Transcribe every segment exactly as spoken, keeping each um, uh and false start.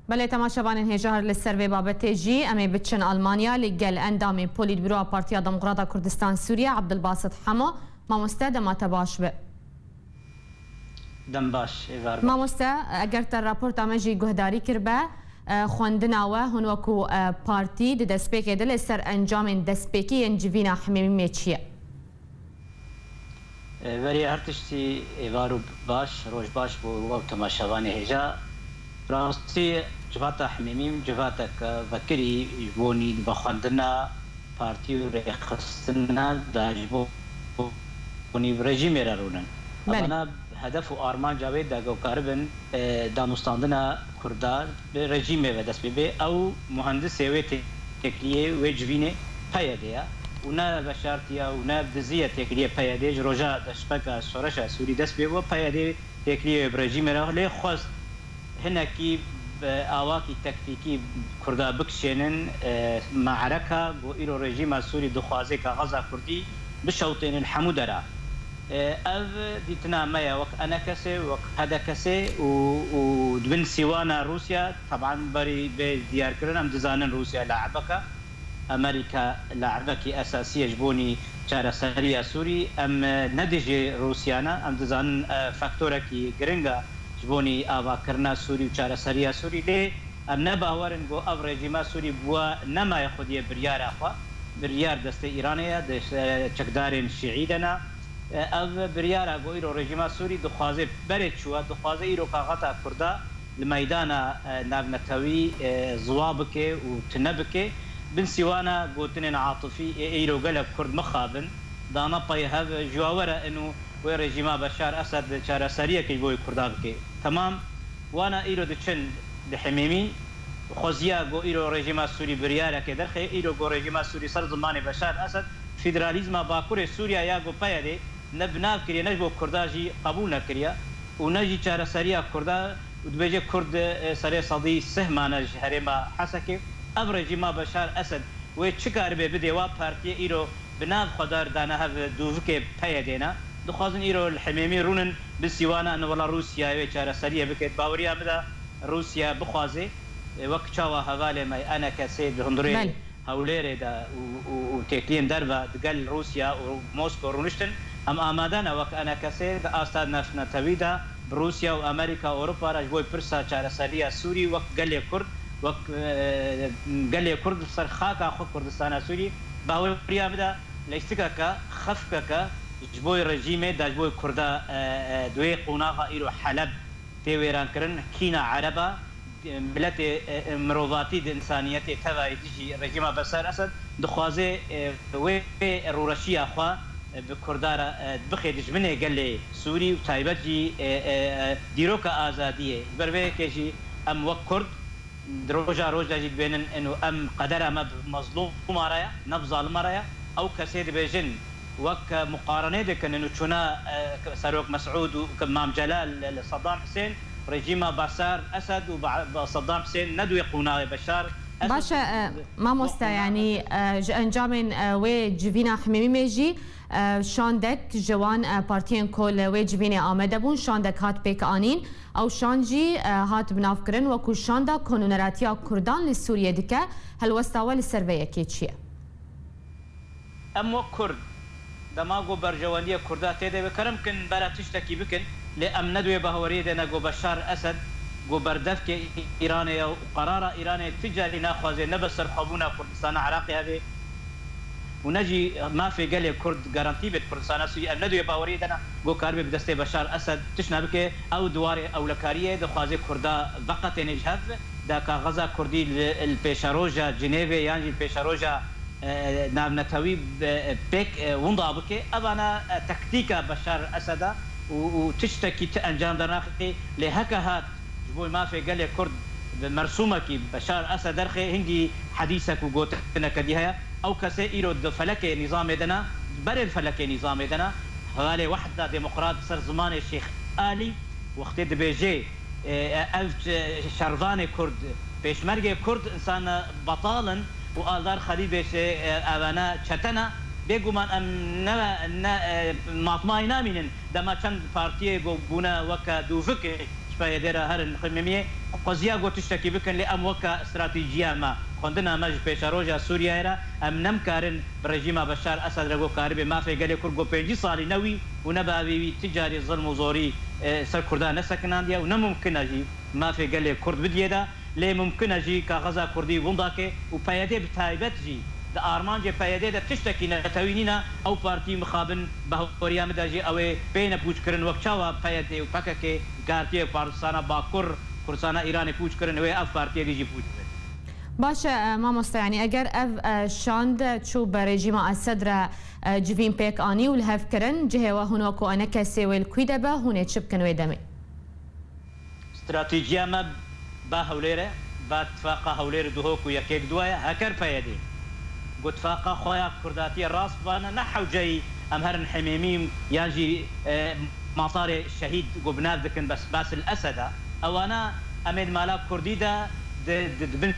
Belê, temaşevanên hêja, her li ser vê babetê jî em ê biçin Almanya, li gel endamê Polîtbüroya Partiya Demokrata Kurdistan Sûriye, Abdulbasit Hemo. Mamoste, dema te baş be. Dem baş, êvar baş. Mamoste, eger te raporta me jî guhdarî kiribe, e, xwendina we hûn wekû, e, partî di destpêkê de li ser encamên destpêkî yên civîna Himêmîmê çi ye? E, Verê her tiştî êvar û baş, roj baş bo we û temaşevanê hêja. Rastî civata Himêmîm civatek vekirî ji bo nî vexwendina partî û rêxistina da ji bo nî rejîmê re rûnin. Belê. Evana hedef û armanca wê da ku karibin, e, danûstandina Kurda bi rejîmê ve dest pê bê. Ew muhendisê wê tê-, têkiliyê wê civînê P Y D ye û ne veşartiye û ne diziye têkiliyê P Y D. Ji roja deştpêka şoreşa Sûrî dest pê bû, P Y D têkiliyê wê bi rejîmê re lê xwest hinekî bi awakî tektîkî Kurda bikişênin, e, me'reka ku îro rejîma Sûrî dixwaze kaxeza Kurdî bişewtênin hemû dera. E, ev dîtina me ye wek E N K S, wek H D K S û, û di bin sîwana Rûsya, teban berî bê diyarkirin, em dizanin Rûsya laibek e. Amerîka laibekî esasî ye ji bo nî çareseriya Sûrî. Em, e, ne dijî Rûsya ne, em dizanin, e, faktorekî giring e ji bo nî avakirina Sûrî û çareseriya Sûrî. Lê em ne bawer in ku ev rejîma Sûrî bi we nemaye xwediyê biryara xwe. Biryar destê Îranê ye, di, e, çekdarên şîî de ne. E, ev biryara ku îro rejîma Sûrî dixwaze berê çûye, dixwaze îro kaxeta Kurda li meydana, e, navnetewî, e, ziwa bike û tune bike. Bin sîwana gotinên atifî ê îro gelek Kurd mixabin, dana pey hev ji we were ino wê rejîma Beşar Esed çareseriyekê ji bo wê Kurda bike. Temam, wana îro diçin di Himêmî, xweziya ku îro rejîma Sûrî biryarekê derxê, îro ku rejîma Sûrî ser zimanê Beşar Esed, federalîzma Bakurê Sûriya ya ku P Y D ne bi nav kiriye, ne ji bo Kurda jî qebûl nekiriye û ne jî çareseriya Kurda û dibêje Kurd, e, serê sedî sih mane ji herêma Hesekê. Ev rejîma Beşar Esed wê çi karibe bidê wa partiyê îro bi nav xwe dar dane hev dûvikê P Y D ne? Dixwazin îro li Himêmî rûnin bi sîwana in wela Rûsyayê wê çareseriyê bike. Baweriya min de Rûsya bixwaze, e, wek çawa hevalê me N K S di hundirê Belê. Hewlêrê de û, û, û têkiliyên derve digel Rûsya û Mosko rûniştin, em amade ne wek N K S di asta navnetewî de bi Rûsya û Amerîka, Ewropa re ji bo pirsa çareseriya Sûrî wek gelê Kurd, wek, e, gelê Kurd li ser xaka xwe Kurdistana Sûrî baweriya min de leysikeke, xefkeke ji bo rejîmê da ji bo Kurda, e, e, di wê qonaxa îro Heleb tê wêrankirin, kîna Ereba, miletê, e, e, mirovatî di insaniyetê tevayî dijî rejîma Beşar Esed dixwaze, e, wê, wê rûreşiya xwe, e, bi Kurda re, e, bixê dijminê gelê Sûrî û taybet jî, e, e, e, dîroka azadiyê. Ji ber vê yekê jî em wek Kurd di roja roj de jî dibênin ino em qedera me bi mezlûma re ye, ne bi zalima re ye. Ew kesê dibêjin, wek, e, muqarenê dikin û çûna, e, Serok Mesûd û Mam Celal li Sedam Hisên, rejîma Beşar Esed û Ba-, Ba-, Sedam Hisên ne di wê qonaxê Beşar Esed Baş e, e, mamoste, wek qona- yanî, e, ji encamên, e, wê civîna Himêmîmê jî, e, şandek ji wan, e, partiyên ku li wê civînê amade bûn, şandek hat pêk anîn. Ew şand jî, e, hat binavkirin wekû şanda ku nûneratiya Kurdan li Sûriyê dike. Helwesta we li ser vê yekê çi ye? Em wek Kurd, dema ku berjewendiyê Kurda tê de be, kerem kin bera tiştekî bikin, lê em ne di wê baweriyê de ne ku Beşar Esed, ku berdevkê Îranê ye û qerara Îranê ti carî naxwaze ne bi serxwebûna Kurdistana Iraqê hebe û ne jî mafê gelê Kurd garantî bêt Kurdistana Sûrî, em ne di wê baweriyê de ne ku karibe bi destê Beşar Esed tiştna bike. Ew di warê ewlekariyê dixwaze Kurda veqetêne ji hev, da kaxeza Kurdî li, li pêşeroja Cinêvê yan jî li pêşeroja e, navnetewî, e, pêk, e, winda bike. Evana, e, taktîka Beşar Esed e û, û tiştekî ti encam dernaxê, lê heke hat ji bo mafê gelê Kurd bi mersûmekî Beşar Esed derxê, hingî hedîsek û gotineke dî heye. Ew kesê îro di felekê nîzamê de ne, berê di felekê nîzamê de ne. Hevalê Wehda Demokrat ser zimanê Şêx Alî wextê dibêjê, e, ev, e, şervanê Kurd, pêşmergê Kurd, însan betal in û Aldar Xelîl bêje, e, evane çete ne. Bêguman em ne, ne, e, mafmayî namînin. Dema çend partiyê ku bûne weke dûvik ji P Y D re herin Ximêmiyê, xweziya got tiştekî bikin, lê em weke stratîjiya me, xwendina me ji pêşeroja Sûriyeyê re, em nemkarin bi rejîma Beşar Esed re got karibê mafê gelê Kurd got pêncî salî ne wî û ne bavê wî ti carî zilm û zorî, e, ser Kurda nesekinandiye û ne mumkin e jî mafê gelê Kurd bidiyê de. Lê mumkin e jî kaxeza Kurdî winda ke û P Y D bi taybet jî di armancê P Y D de tiştekî netewî nîne. Ew partî mixabin, bahweriya min de jî ew ê bêne pûçkirin, wek çawa P Y D û P K K kartiye Kurdistana Bakur, Kurdistana Îranê pûç kirin, wê ev partiyê dî jî pûç bibin. Baş e, e, mamoste, yanî eger ev, e, şand çû bi rejîma Esed re, e, civîn pêk anî û li hev kirin, cihê we hûn wekû enekesê wê li kwî de be, hûn ê çi bikin wê demê? Stratejiya me ba Hewlêr e, ba tifaqa Hewlêr û Duhok û yekê bi duwa ye, heker P Y D. Got tifaqa xwe ya Kurdatiyê rast bane, ne hewceyî em herin Hemêmî yan jî, e, Masarê şehîd got bi nav dikin bes Basil Esed e. Ewana em ê di mala Kurdî de di, di, di bin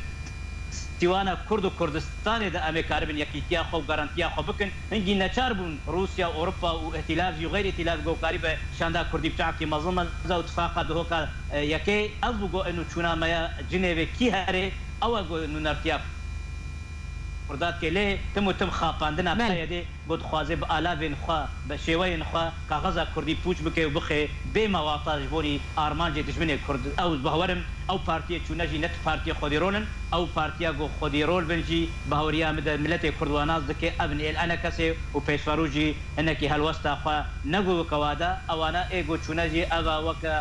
sîwana Kurd û Kurdistanê de em ê karibin yekîtiya xwe û garantiya xwe bikin. Hingî neçar bûn Rûsya, Ewropa û Îtîlaf jî û xeyrî Îtîlaf got karîbe şanda Kurdî bi çavkî mezin meza û tifaqa Duhoka, e, yekê ev bû got inu çûna me ya Cinêvê kî herê ew e got nûnertiya Kurda dike lê tim û tim xapandina Belê. P Y D got dixwaze bi alavên xwe, bi şêweyên xwe kaxeza Kurdî pûç bike û bixê bê mewata ji borî armancê dijminê Kurd. Ew bawer im ew partiyê çûne jî ne tu partiyê xwedî rol in, ew partiya ku xwedî rol bin jî bahweriya min de miletê Kurd wa nas dike, ev in êl enekesê û pêşverû jî hinekî helwesta xwe ne ku weke wa de, ewana ê ku çûne jî eva weke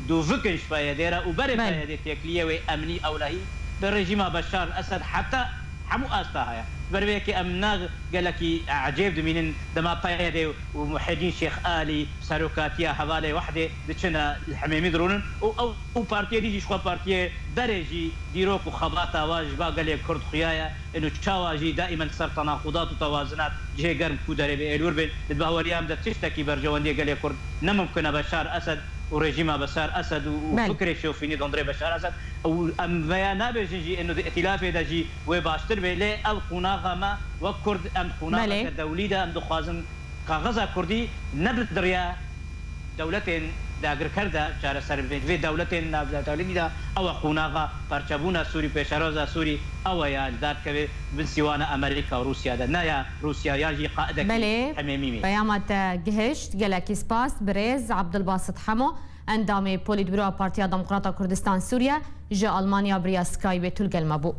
dûvik in ji P Y D re û berê Belê. P Y D têkiliyê wê emnî ewlehî bi rejîma Beşar Esed heta hemû asta heye. Ji ber vê yekê em ne gelekî ecêb dimînin dema P Y D û Muhedîn Şêx Alî serokatiya hevalê Wehdê diçine li Hemêmî dirûnin û ew, ew partiyê dî jî ji xwe partiyê berê jî dîrok û xebata wa ji ba gelê Kurd xuya ye. Ino çawa jî daîmen ser tenaxudat û tewazinat cihê germ ku derê bê êlwir bên, di bahweriya em de tiştekî berjewendiyê gelê Kurd ne mimkun e. Beşar Esed û rejîma Beşar Esed û, û Belê. Fikrê şofînî dondurê Beşar Esed û em veya nabêjin jî ino di îtîlafê de jî wê baştir bê. Lê ev qonaxa me wek Kurd em qonaxeke Belê. Dewlî de em dixwazin kaxeza Kurdî ne bi diriya dewletên dagirker de çareser bibê. Vê dewletên navdewletî de ew e qonaxa parçebûna Sûrî, pêşeroja Sûrî ew e ya li dar dikeve bin sîwana Amerîka û Rûsya de. Ne ya Rûsya ya jî qaidekî Belê, Hemêmî. Peyama te gihişt, gelekî spas. Birêz Abdulbasit Hemo, endamê Polîtbûroya Partiya Demokrata Kurdistan Sûriye ji Almanya bi riya Skypeê tu li gel me bû.